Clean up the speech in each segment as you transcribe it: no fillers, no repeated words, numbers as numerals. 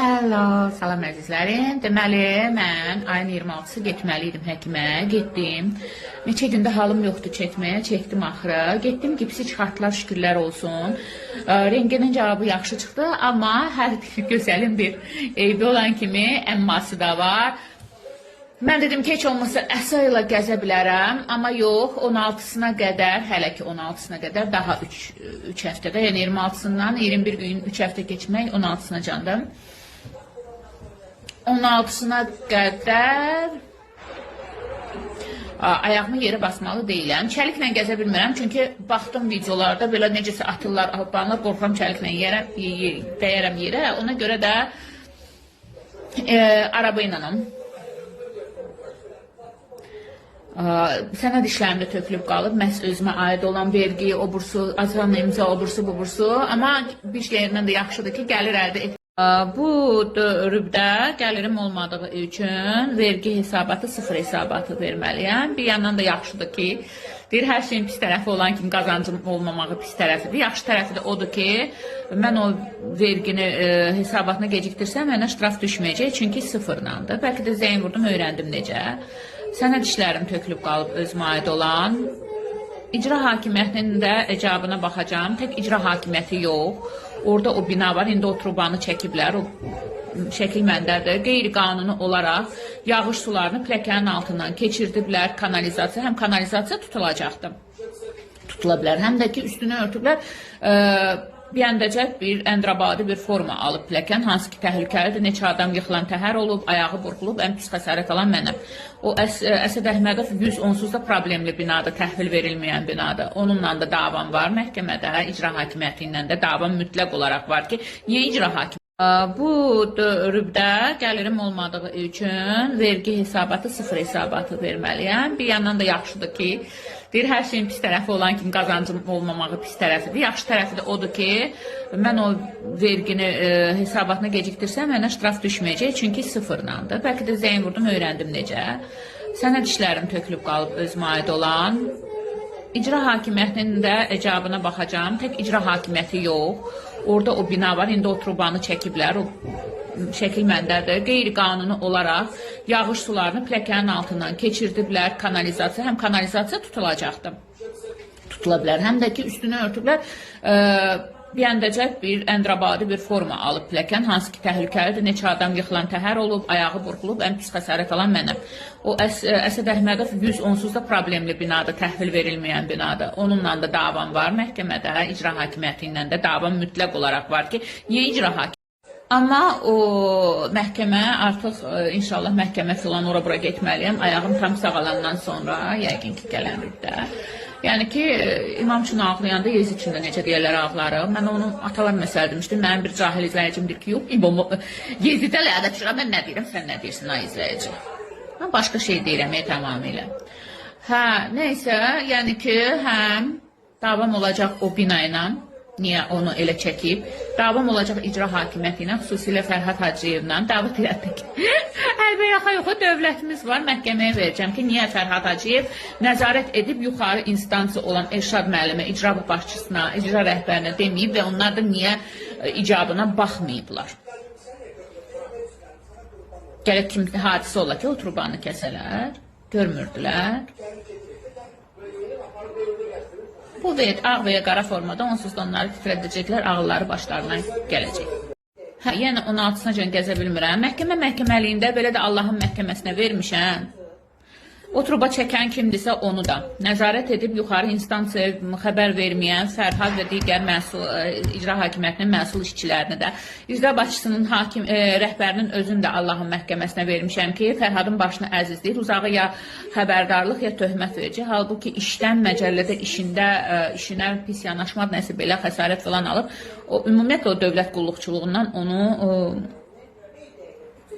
Hello, salam əzizlərim. Deməli, mən ayın 26-sı getməli idim həkimə. Getdim. Neçə gündə halım yoxdur çəkməyə, çəkdim axıra. Getdim, gipsi çıxartdılar, şükürlər olsun. Rentgenin cavabı yaxşı çıxdı, amma hər bir gözəlin bir eybi olan kimi əmması da var. Mən dedim ki, heç olmasa əsa ilə gəzə bilərəm, amma yox, 16-sına qədər, hələ ki 16-sına qədər daha 3 həftədə, yəni 26-sından 21 gün 3 həftə keçmək 16-sına candım. 16-sına qədər ayağımı yerə basmalı deyiləm. Çəliklə gəzə bilmirəm, çünki baxdım videolarda belə necəsə atırlar, albanlar, qorxuram çəliklə yerə, dəyərəm yerə. Ona görə də araba ilənəm. Sənəd işlərim də tökülüb qalıb. Məhz özümə aid olan vergi, o bursu, azan imza, o bursu, bu bursu. Amma bir yerindən də yaxşıdır ki, gəlir əldə et. Bu rübdə gəlirim olmadığı üçün vergi hesabatı sıfır hesabatı verməliyəm. Bir yandan da yaxşıdır ki, deyir hər şeyin pis tərəfi olan kimi qazancım olmamağı pis tərəfidir. Yaxşı tərəfi də odur ki, mən o vergini hesabatını gecikdirsəm mənə ştraf düşməyəcək, çünki sıfırlandır. Bəlkə də zəng vurdum, öyrəndim necə. Sənəd işlərim tökülüb qalıb özümə aid olan. İcra hakimiyyətinin də icabına baxacağam. Tək icra hakimiyyəti yox. Orada o bina var. İndi o trubanı çəkiblər. O şəkil məndədir. Qeyri-qanuni olaraq yağış sularını pləkanın altından keçirdiblər kanalizasiya. Həm kanalizasiya tutulacaqdı. Tutula bilər. Həm də ki üstünü örtüblər. Bir əndəcə bir əndrabadi bir forma alıb pləkan, hansı ki təhlükəlidir. Neçə adam yıxılan təhər olub, ayağı burxulub, ən pis xəsarət alan mənəm. O Əsəd Əhmədov 100 onsuz da problemli binadır, təhvil verilməyən binadır. Onunla da davam var məhkəmədə, icra hakimiyyəti ilə də davam mütləq olaraq var ki, niyə icra hakimiyyəti? Bu rübdə gəlirim olmadığı üçün vergi hesabatı sıfır hesabatı verməliyəm. Bir yandan da yaxşıdır ki, deyir hər şeyin pis tərəfi olan kimi qazancım olmamağı pis tərəfidir. Yaxşı tərəfi də odur ki, mən o vergini hesabatını gecikdirsəm mənə ştraf düşməyəcək, çünki sıfırlandır. Bəlkə də zəng vurdum, öyrəndim necə. Sənəd işlərim tökülüb qalıb özümə aid olan. İcra hakimiyyətinin də icabına baxacağam. Tək icra hakimiyyəti yox. Orada o bina var. İndi o trubanı çəkiblər. O şəkil məndədir. Qeyri-qanuni olaraq yağış sularını pləkanın altından keçirdiblər kanalizasiya. Həm kanalizasiya tutulacaqdı. Tutula bilər. Həm də ki üstünü örtüblər. Bir əndəcə bir əndrabadi bir forma alıb pləkan, hansı ki təhlükəlidir. Neçə adam yıxılan təhər olub, ayağı burxulub, ən pis xəsarət alan mənəm. O Əsəd Əhmədov 100 onsuz da problemli binadır, təhvil verilməyən binadır. Onunla da davam var məhkəmədə, icra hakimiyyəti ilə də davam mütləq olaraq var ki, niyə icra hakimiyyəti? Amma o məhkəmə artıq inşallah məhkəmə filan ora bura getməliyəm. Ayağım tam sağalandan sonra yəqin ki gələn rübdə. Yəni ki, imam üçün ağlayanda Yezid üçün də necə deyirlər ağlarıq. Mən onu atalar məsələ demişdim. Mənim bir cahil izləyicim deyir ki, yox, imam Yezidə lənət düşürəm. Mən nə deyirəm, sən nə deyirsən ay izləyici? Mən başqa şey deyirəm tamamilə. Hə, nəysə, yəni ki, həm davam olacaq o bina ilə. Niyə onu elə çəkib? Davam olacaq icra hakimiyyəti ilə, xüsusilə Fərhad Hacıyevlə dava elədik. Əlbə yaxa yox, dövlətimiz var. Məhkəməyə verəcəm ki, niyə Fərhad Hacıyev nəzarət edib yuxarı instansiya olan Elşad müəllimə, icra başçısına, icra rəhbərinə deməyib və onlar da niyə icabına baxmayıblar? Gərək kim hadisə ola ki, o trubanı kəsələr, görmürdülər. Bu və ağ və ya qara formada onsuz da onları titrədəcəklər, ağılları başlarına gələcək. Hə, yəni 16-sına gəzə bilmirəm. Məhkəmə məhkəməliyində belə də Allahın məhkəməsinə vermişəm. O truba çəkən kimdirsə onu da nəzarət edib yuxarı instansiyaya xəbər verməyən Fərhad və digər məsul icra hakimiyyətinin məsul işçilərini də, icra başçısının hakim rəhbərinin özünü də Allahın məhkəməsinə vermişəm ki, Fərhadın başını əzizləyir, uzağı ya xəbərdarlıq ya töhmət verəcək. Halbuki işdən məcəllədə işində işinə pis yanaşmadı, nəsə belə xəsarət falan alıb. O ümumiyyətlə o dövlət qulluqçuluğundan onu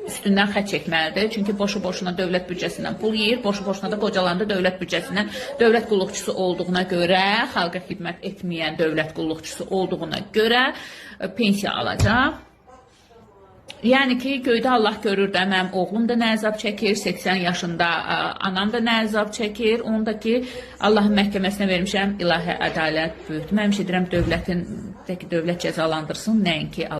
üstündən xətt çəkməlidir. Çünki boşu-boşuna dövlət büdcəsindən pul yeyir, boşu-boşuna da qocalanda dövlət büdcəsindən dövlət qulluqçusu olduğuna görə, xalqa xidmət etməyən dövlət qulluqçusu olduğuna görə pensiya alacaq. Yəni ki, göydə Allah görür də, mənim oğlum da nə əzab çəkir, 80 yaşında anam da nə əzab çəkir. Onu da ki, Allahın məhkəməsinə vermişəm, ilahi ədalət böyükdür. Mən həmişə deyirəm, dövlətin, tək dövlət cəzalandırsın, nəinki